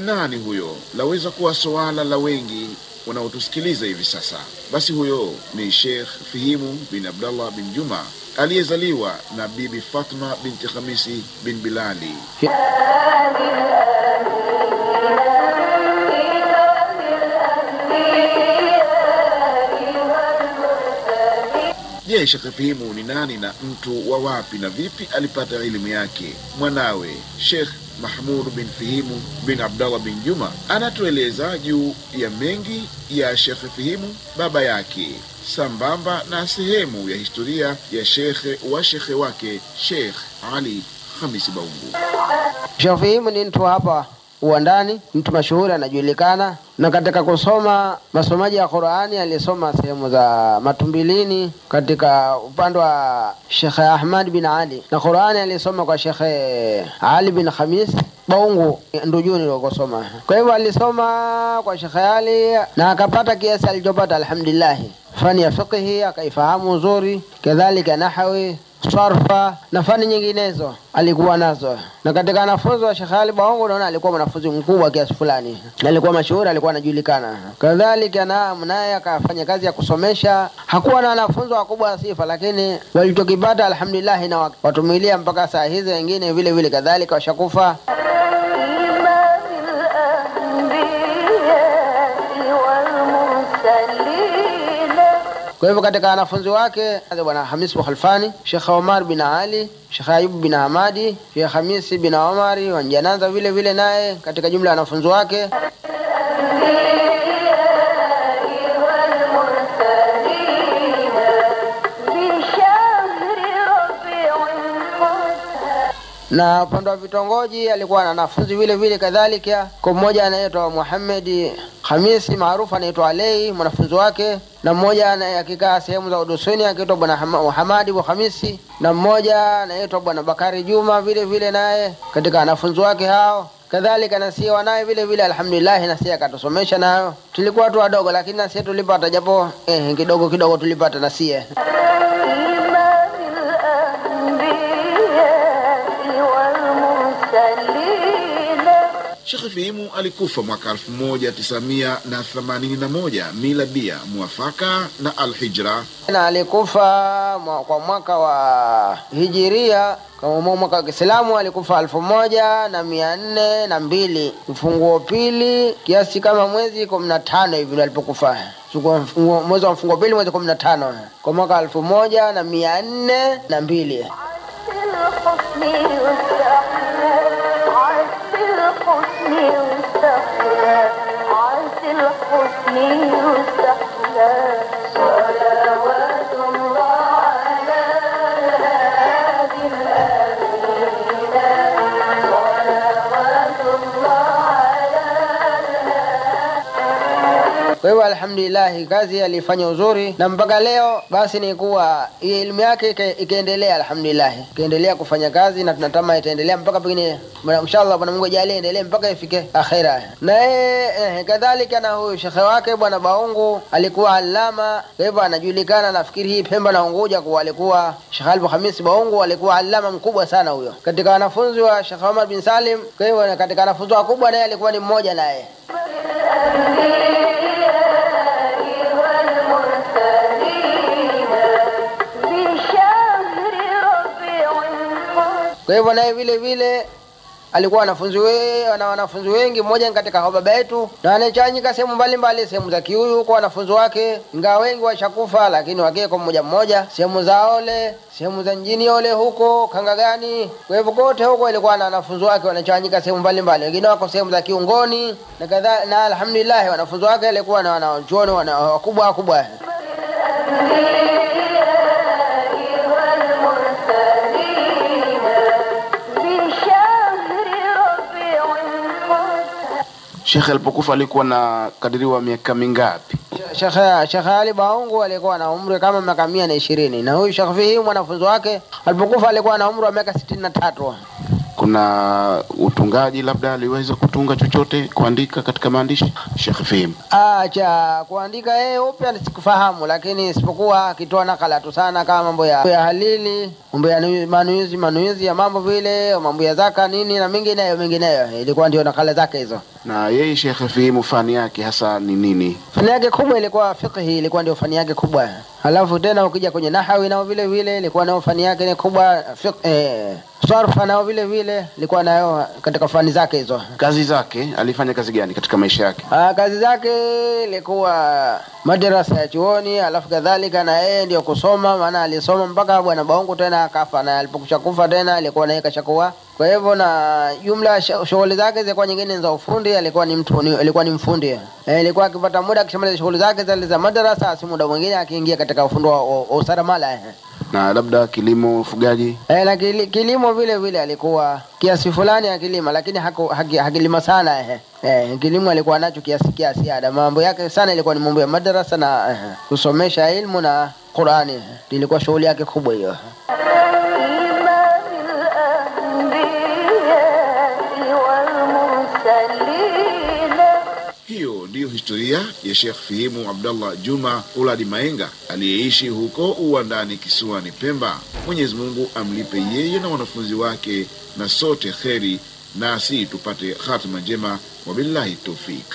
nani huyo? Laweza kuwa suala la wengi wanaotusikiliza hivi sasa. Basi huyo ni Sheikh Fihimu bin Abdallah bin Juma aliyezaliwa na Bibi Fatma binti Khamisi bin Bilali. Je, Sheikh Fihimu ni nani na mtu wa wapi na vipi alipata elimu yake? Mwanawe Sheikh Mahmud bin Fihimu bin Abdallah bin Juma anatueleza juu ya mengi ya Sheikh Fihimu baba yake, sambamba na sehemu ya historia ya shekhe wa shekhe wake Sheikh Ali Khamisi Baungu. Sheikh Fihimu ni mtu hapa uwandani, mtu mashuhuri anajulikana, na katika kusoma masomaji ya Qur'ani alisoma sehemu za Matumbilini katika upande wa Sheikh Ahmad bin Ali, na Qur'ani alisoma kwa Sheikh Ali bin Khamis Baungu Ndujuni aliyosoma. Kwa hivyo alisoma kwa Sheikh Ali na akapata kiasi alichopata, alhamdulillah. Fani ya fiqhi akaifahamu nzuri, kadhalika nahwi, sarfa na fani nyinginezo alikuwa nazo. Na katika wanafunzi wa Sheikh Ali Baungu naona alikuwa mwanafunzi mkubwa kiasi fulani, alikuwa mashuhuri, alikuwa anajulikana. Kadhalika na naye akafanya kazi ya kusomesha. Hakuwa na wanafunzi wakubwa sifa, lakini walichokipata alhamdulillah na watumilia mpaka saa hizi, wengine vile vile kadhalika washakufa. Kwa hivyo katika wanafunzi wake Bwana Hamis Khalfani, Sheikh Omar bin Ali, Sheikh Ayub bin Hamadi, Sheikh Hamisi bin Omari wanjananza vile vile naye katika jumla ya wanafunzi wake. Na upande wa vitongoji alikuwa na wanafunzi vile vile kadhalika, kwa mmoja anaitwa Muhammad Hamisi maarufu anaitwa Alei, mwanafunzi wake, na mmoja anayekaa sehemu za Udusuni akiitwa Bwana Hamadi wa Hamisi, na mmoja anaitwa Bwana Bakari Juma vile vile naye katika wanafunzi wake hao. Kadhalika na sie wanaye vile vile alhamdulillah, na sie akatusomesha nayo. Tulikuwa tu wadogo lakini na sie tulipata japo kidogo kidogo tulipata na sie. Sheikh Fihimu alikufa mwaka 1981 miladia mwafaka na Al-Hijra, na alikufa kwa mwaka wa Hijiria, kama mwaka wa Kiislamu alikufa 1402 mfunguo pili, kiasi kama mwezi 15 hivi alipokufa. Mwezi wa mfunguo pili mwezi 15 kwa mwaka 1402. Kwa hivyo alhamdulillah kazi alifanya uzuri, na mpaka leo basi ni kuwa elimu yake ikaendelea, alhamdulillah, ikaendelea kufanya kazi, na tunatama itaendelea mpaka pengine inshallah Bwana Mungu ajalie endelee mpaka ifike akhira. Na kadhalika na huyu shekhe wake Bwana Baungu alikuwa alama, kwa hivyo anajulikana, nafikiri hii Pemba na Unguja kwa alikuwa Sheikh Ali Khamisi Baungu alikuwa alama mkubwa sana huyo katika wanafunzi wa Sheikh Omar bin Salim. Kwa hivyo katika wanafunzi wakubwa naye alikuwa ni mmoja naye. Kwa hivyo naye vile vile alikuwa wanafunzi na wanafunzi wengi, mmoja katika hao baba yetu, na anachanganyika sehemu mbalimbali, sehemu za Kiuyu kwa wanafunzi wake, ingawa wengi washakufa lakini wake kwa mmoja mmoja, sehemu za Ole, sehemu za mjini Ole huko Kangagani. Kwa hivyo kote huko alikuwa na wanafunzi wake wanachanganyika sehemu mbalimbali, wengine wako sehemu za Kiungoni na kadha, na alhamdulillah wanafunzi wake alikuwa na wanachuoni wakubwa wakubwa. Sheikh alipokufa alikuwa na kadiriwa miaka mingapi? Sheikh Ali Baungu alikuwa na umri kama miaka 120, na huyu Sheikh Fihimu mwanafunzi wake alipokufa alikuwa na umri wa miaka 63. Kuna utungaji, labda aliweza kutunga chochote, kuandika katika maandishi Sheikh Fihim? Cha kuandika yeye upya sikufahamu, lakini isipokuwa akitoa nakala tu sana kama mambo ya halili, mambo ya manuizi ya mambo vile, mambo ya zaka nini na mengineyo, ilikuwa ndio nakala zake hizo. Na yeye Sheikh Fihim fani yake hasa ni nini? Fani yake kubwa ilikuwa fiqhi, ilikuwa ndio fani yake kubwa. Halafu tena ukija kwenye nahawi nao vile vile ilikuwa nao fani yake ni kubwa, sarfa nao vile vile ilikuwa nayo katika fani zake hizo. Kazi zake alifanya kazi gani katika maisha yake? Kazi zake ilikuwa madrasa ya chuoni, alafu kadhalika na yeye ndio kusoma, maana alisoma mpaka bwana baongo tena akafa, na alipokusha kufa tena alikuwa naye kashakuwa. Kwa hivyo na jumla shughuli zake zilikuwa nyingine za ufundi, alikuwa ni mtu, alikuwa ni mfundi. Alikuwa akipata muda akishamaliza shughuli zake zile za madrasa, si muda mwingine akiingia katika ufundi wa useremala. Na labda kilimo, ufugaji? Na kilimo vile vile alikuwa kiasi fulani akilima, lakini hakilima sana. Kilimo alikuwa nacho kiasi ada. Mambo yake sana ilikuwa ni mambo ya madrasa na kusomesha ilmu na Qur'ani. Ilikuwa shughuli yake kubwa hiyo. Hiyo ndiyo historia ya Sheikh Fihimu Abdallah Juma Uladi Maenga aliyeishi huko Uwandani kisiwani Pemba. Mwenyezi Mungu amlipe yeye na wanafunzi wake na sote kheri, nasi tupate hatima njema. Wabillahi tawfik.